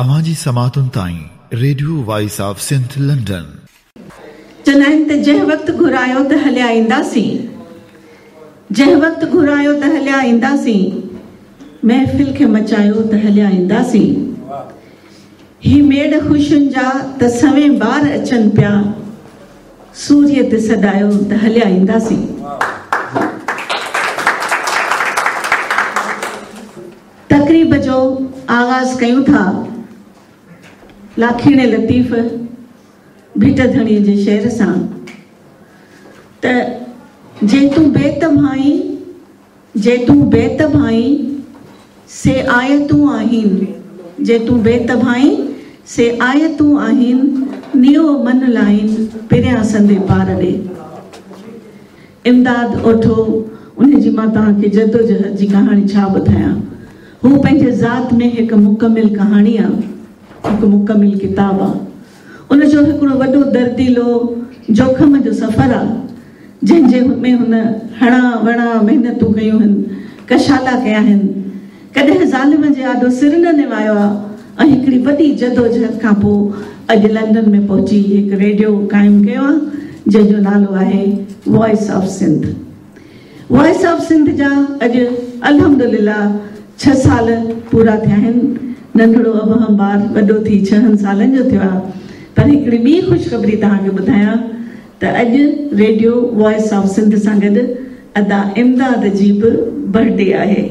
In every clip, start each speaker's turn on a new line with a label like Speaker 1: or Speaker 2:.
Speaker 1: اوهان جي سماعتن تائين radio voice of Sindh London.
Speaker 2: چوندا آهن ته جنهن وقت گهرايو ته هليا اينداسين جنهن وقت گهرايو ته هليا اينداسين محفل کي مچايو ته هليا اينداسين هي ميڙ خوشين جا ته سوين بار اچن پيا سوريء تي سڏايو ته هليا اينداسين. تقريب جو آغاز ڪيون ٿا لاکيڻي لطيف ڀٽ ڌڻيء جي شعر سان ته جي تون بيت ڀائين، جي تون بيت ڀائين، سي آيتون آهين، جي تون بيت ڀائين، سي آيتون آهين، نيو من لائين، پريان سندي پار ڏي. امداد اوٺو، انهي جي مان توهان کي جدوجهد جي ڪهاڻي ڇا ٻڌايان. هو پنهنجي ذات ۾ هڪ مڪمل ڪهاڻي آ، هڪ مڪمل ڪتاب آ. ان جو هڪڙو وڏو درديلو جوکم جو سفر آ، جنهن جي ۾ هن هڻان وڻان محنتون ڪيون هن، ڪشالا ڪيا هن. ڪڏهن ظالم جي آڏو سر نه نوايو آ ۽ هڪڙي وڏي جدوجهد کان پوء اڄ لنڊن ۾ پهچي هڪ ريڊيو قائم ڪيو آ جنهن جو نالو آهي voice of Sindh. Voice of Sindh جا اڄ الحمدلله ڇهه سال پورا ٿيا آهن. ننڍڙو ابهم ٻار وڏو ٿي ڇهن سالن جو ٿيو آ پر هڪڙي ٻي خوشخبري توهان کي ٻڌايان ته اڄ ريڊيو وائس آف سنڌ سان گڏ ادا امداد جي به برٿ ڊي آهي.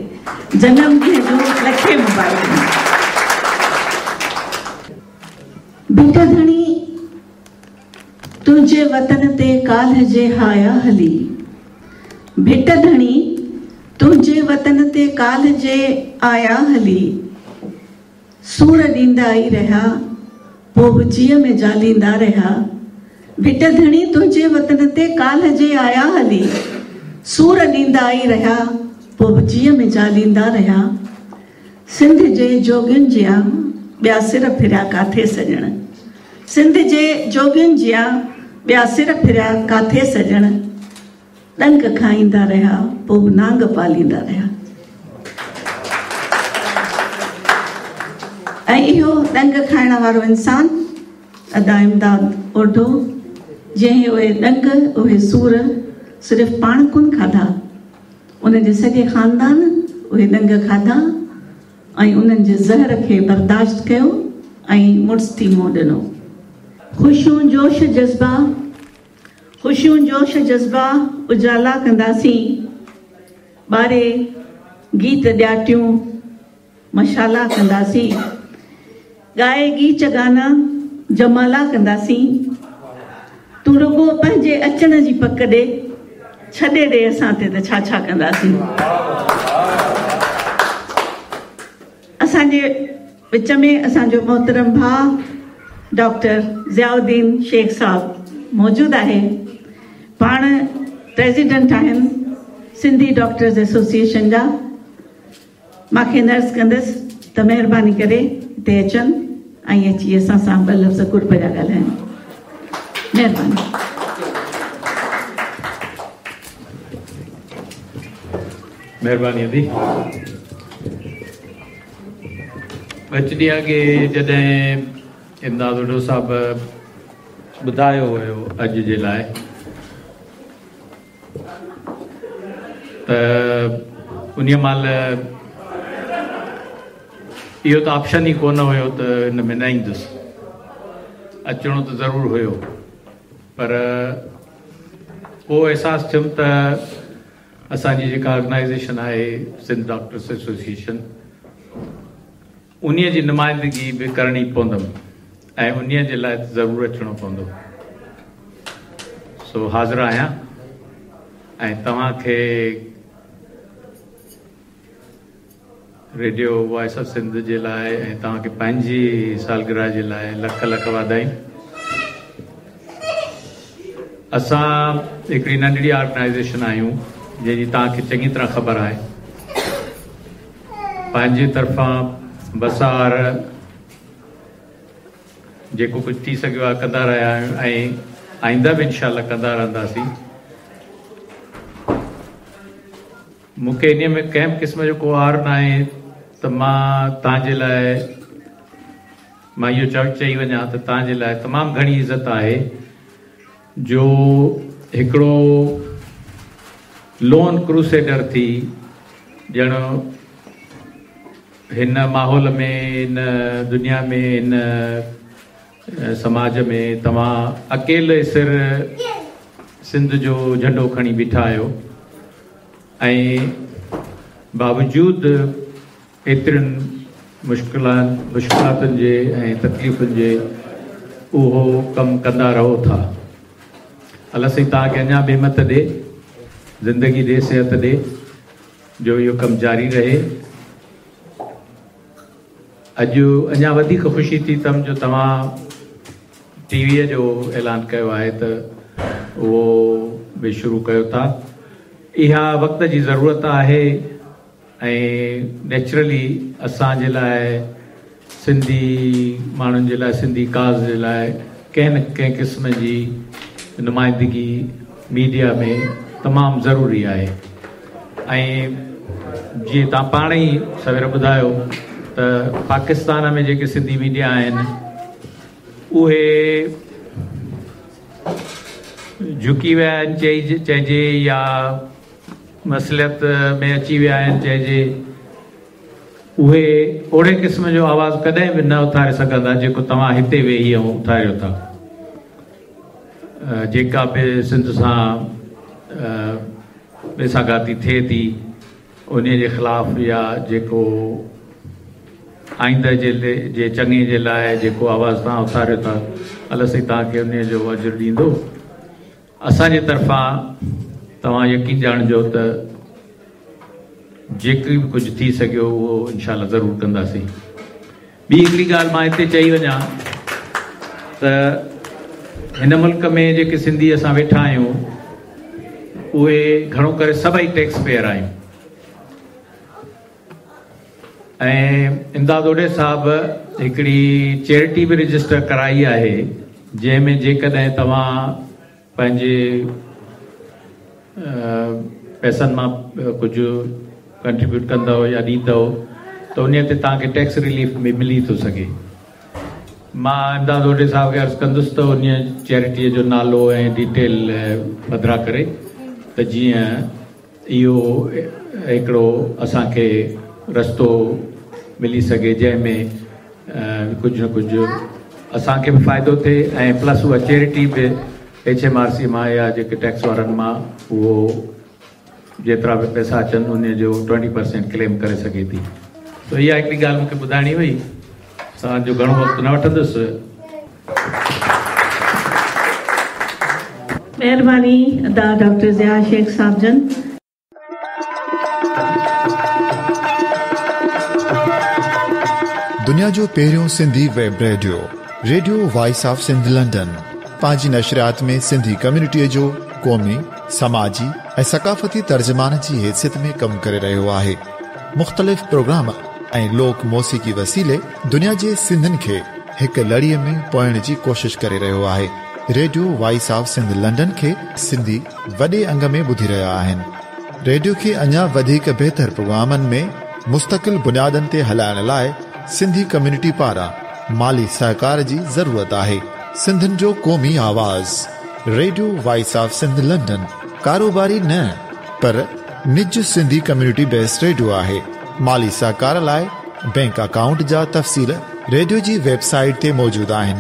Speaker 2: جنم ڏينهن جون لکين مبارڪون. ڀٽ ڌڻي تنهنجي وطن تي ڪالهه جي آيا هلي. ڀٽ ڌڻي تنهنجي وطن تي ڪالهه جي آيا هلي. سور ڏيندا ئي رهيا، پوء به جيء ۾ جاليندا رهيا. ڀٽ ڌڻي تنهنجي وطن تي ڪالهه جي آيا هلي. سور ڏيندا ئي رهيا، پوء به جيء ۾ جاليندا رهيا. سنڌ جي جوڳين جيان ٻيا سر ڦريا ڪاٿي سڄڻ. سنڌ جي جوڳين جيان ٻيا سر ڦريا ڪاٿي سڄڻ. ڏنگ کائيندا رهيا پوء به نانگ پاليندا رهيا ۽ اهو ڏنگ کائڻ وارو انسان ادا امداد اوڍو جنهن اهي ڏنگ اهي سور صرف پاڻ ڪونه کاڌا ان جي سڄي خاندان اهي ڏنگ کاڌا ۽ انهن جي زهر کي برداشت ڪيو ۽ مڙس ٿي منهن ڏنو. خوشيون جوش جذبا خوشيون جوش جذبا اجالا ڪنداسين، ٻاري گيت ڏياٽيون مشالا ڪنداسين، ڳائي ڳيچ گانا جمالا ڪنداسين، تون رڳو پنهنجي اچڻ جي پڪ ڏي، ڇڏي ڏي اسان تي ته ڇا ڇا ڪنداسين. اسان جي وچ ۾ اسان جو محترم ڀاء ڊاڪٽر ضياء الدين شيخ صاحب موجود آهي. پاڻ پريزيڊنٽ آهن سنڌي ڊاڪٽرز ايسوسيئيشن جا. مان کين عرض ڪندس ته مهرباني ڪري هتي اچن ۽ اچي اسان سان ٻه لفظ قرب جا ڳالهائن. مهرباني.
Speaker 3: مهرباني ادي. ٻه ٽي ڏينهن اڳي جڏهن امداد اوڍو صاحب ٻڌايو هيو اڄ جي لاء ته انهيء مهل اهو ته آپشن ئي ڪونه هيو ته ان ۾ نه ايندس، اچڻو ته ضرور هيو پر پوء احساس ٿيم ته اسان جي جيڪا آرگنائيزيشن آهي سنڌ ڊاڪٽرس ايسوسيئيشن انهيء جي نمائندگي به ڪرڻي پوندم ۽ انهيء جي لاء ضرور اچڻو پوندو سو حاضر آهيان ۽ توهان کي ريڊيو وائس آف سنڌ جي لاء ۽ توهان کي پنهنجي سالگرهه جي لاء لک لک واڌايون. اسان هڪڙي ننڍڙي آرگنائيزيشن آهيون جنهن جي توهان کي چڱي طرح خبر آهي. پنهنجي طرفان بسار جيڪو ڪجهه ٿي سگهيو آهي ڪندا رهيا آهيون ۽ آئنده به انشاء الله ڪندا رهنداسين. مون کي انهيء ۾ ڪنهن به قسم جو ڪو عار ناهي ته مان توهان جي لاء مان اهو چئي وڃان ته توهان جي لاء تمام گهڻي عزت آهي جو هڪڙو لون ڪروسيڊر ٿي ڄڻ هن ماحول ۾ هن دنيا ۾ هن سماج ۾ توهان اڪيلي سر سنڌ جو جهنڊو کڻي بيٺا آهيو ۽ باوجود ايترين مشڪلاتن جي ۽ تڪليفن جي اهو ڪم ڪندا رهو ٿا. الله سائين توهان کي اڃا به همت ڏي، زندگي ڏي، صحت ڏي جو اهو ڪم جاري رهي. اڄ اڃا وڌيڪ خوشي ٿي اٿم جو توهان ٽي ويء جو اعلان ڪيو آهي ته اهو به شروع ڪيو ٿا. اها وقت جي ضرورت آهي ۽ نيچرلي اسان جي لاء سنڌي ماڻهن جي لاء سنڌي ڪاز جي لاء ڪنهن نه ڪنهن قسم جي نمائندگي ميڊيا ۾ تمام ضروري آهي ۽ جيئن توهان پاڻ ئي سوير ٻڌايو ته پاڪستان ۾ جيڪي سنڌي ميڊيا آهن اهي جهڪي ويا آهن چئجي يا مصلحت ۾ اچي ويا آهن چئجي اهي اوڙي قسم جو آواز ڪڏهن به نه اٿاري سگهندا جيڪو توهان هتي ويهي ۽ اٿاريو ٿا. جيڪا به سنڌ سان ويساهگهاتي ٿئي ٿي انهي جي خلاف يا جيڪو آئنده جي جي چڱي جي لاء جيڪو آواز توهان اٿاريو ٿا الله سائين توهان کي انهي جو اجر ڏيندو. اسان جي طرفان توهان يقين ڄاڻجو ته جيڪي به ڪجهه ٿي سگهيو اهو انشاء الله ضرور ڪنداسين. ٻي هڪڙي ڳالهه مان هتي چئي وڃان ته هن ملڪ ۾ جيڪي سنڌي اسان ويٺا آهيون اهي گهڻو ڪري سڀئي ٽيڪس پيئر آهيون ۽ امداد اوڍي صاحب هڪڙي چيرٽي به رجسٽر ڪرائي آهي جنهن ۾ جيڪڏهن توهان پنهنجي پئسن مان ڪجهه ڪنٽريبيوٽ ڪندؤ يا ڏيندؤ ته انهي تي توهان کي ٽيڪس رليف به ملي ٿو سگهي. مان امداد اوڍي صاحب کي عرض ڪندس ته انهي چيرٽيء جو نالو ۽ ڊيٽيل پڌرا ڪري ته جيئن اهو هڪڙو اسان کي رستو ملي سگهي جنهن ۾ ڪجهه نه ڪجهه اسان کي به فائدو ٿئي ۽ پلس اها چيرٽي به ايڇ ايم آر سي مان يا جيڪي ٽيڪس وارن مان اهو جيترا به پئسا اچن انهي جو ٽوئنٽي پرسينٽ ڪليم ڪري سگهي ٿي. سو اها هڪڙي ڳالهه مون کي ٻڌائڻي هئي. توهان جو گهڻو وقت نه وٺندس.
Speaker 2: مهرباني ادا ڊاڪٽر ضياء شيخ صاحب جن.
Speaker 1: دنيا جو پهريون Sindhi web radio, radio voice of Sindh London, پنهنجي نشريات ۾ سنڌي ڪميونٽيء جو قومي، سماجي ۽ ثقافتي ترجمان جي حيثيت ۾ ڪم ڪري رهيو آهي. مختلف پروگرام ۽ لوڪ موسيقي وسيلي دنيا جي سنڌين کي هڪ لڙيء ۾ پوئڻ جي ڪوشش ڪري رهيو آهي. Radio voice of Sindh London کي سنڌي وڏي انگ ۾ ٻڌي رهيا آهن. ريڊيو کي اڃا وڌيڪ بهتر پروگرامن ۾ مستقل بنيادن تي هلائڻ لاء سنڌي ڪميونٽي پاران مالي سهڪار جي ضرورت آهي. سنڌين جو قومي آواز، radio voice of Sindh London ڪاروباري نه پر نج سنڌي ڪميونٽي بيسڊ ريڊيو آهي. مالي سهڪار لاء بينڪ اڪائونٽ جا تفصيل ريڊيو جي ويب سائيٽ تي موجود آهن.